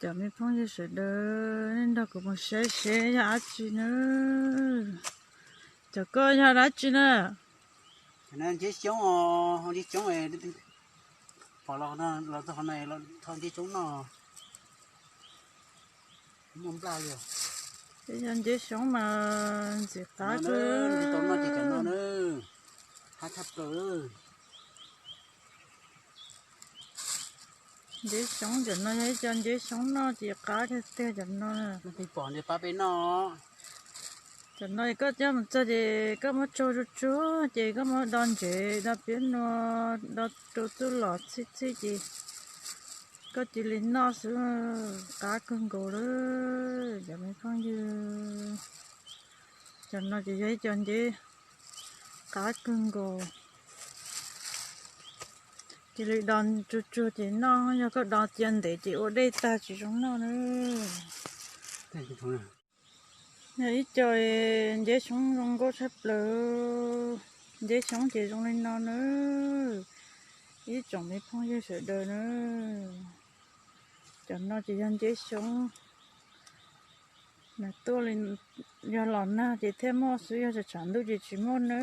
Cov me phooj ywg sawv daws, nej nrog kuv mus saib seb yog dab tsi na. Cov koj yog dab tsi na? Nceb xyoob os, nceb xyoob, pom los txog qhov no, tho nceb xyoob noj. Muaj nplaj li. Yog nceb xyoob mas ntxim qab kawg. Tau noj ces cov no na, qab tshaj plaws. Nceb xyoob cov no yog ib co nceb xyoob noj ces qab tiag tiag cov no. Pom nws pab peb noj. Cov no koj coj mus txog ces koj muab tsau tsuag tsuag ces koj muab do ntsev do piab nua, do rau txuj lom txhij txhij ces koj cia li noj xwb, qab kawg nkaus lawm cov me phooj ywg. Cov no ces yog ib co nceb qab kawg nkaus. Cia li do tsuag tsuag ces noj, yog koj do cia ntev ces ua dej tag tsis zoo noj na. Yog ib co nceb xyoob zoo nkauj tshaj plaws. Nceb xyoob ces zoo li no na, ib tsoom me phooj ywg sawv daws na. Cov no ces yog nceb xyoob, nws tuaj li, yog los nag ces thiaj muaj xwb, yog tshav ntuj ces tsis muaj na.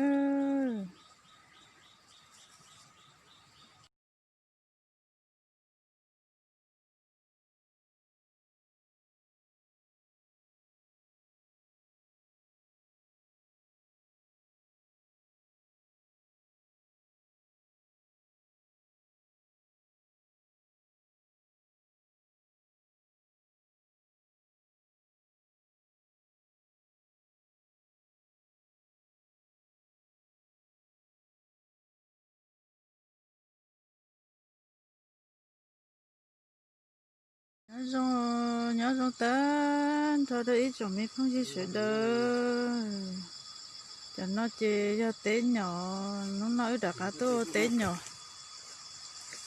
Nyob zoo, nyob zoo tag nrho rau ib tsoom me phooj ywg sawv daws. Cov no ces yog teb nyom, hnub no wb rov qab tuaj ua teb nyom.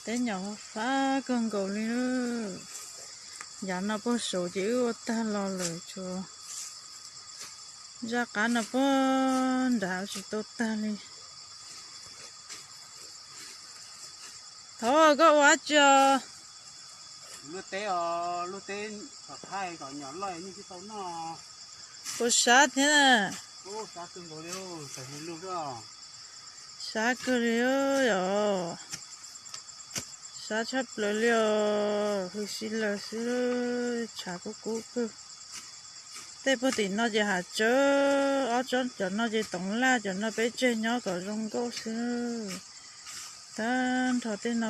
Teb nyom fab kawg nkaus li. Yav no puag saud ces wb ua tag los lawm, tshuav zaj qab no puag nrad tsis tau tag li. Thov koj ua dab tsi os? Luaj teb os, luaj teb kom thaiv kom nyom loj yeej tsis tau noj. Ua sab thiab na. Sab kawg li os. Sab tshaj plaws li os, hws si lawm xwb, tshav kub kub kawg. Tej puag tim no ces hav tsawb, ob tsob cov no ces toov laj, cov no peb tseg nyob kom zoo nkauj xwb. Tag nrho tej no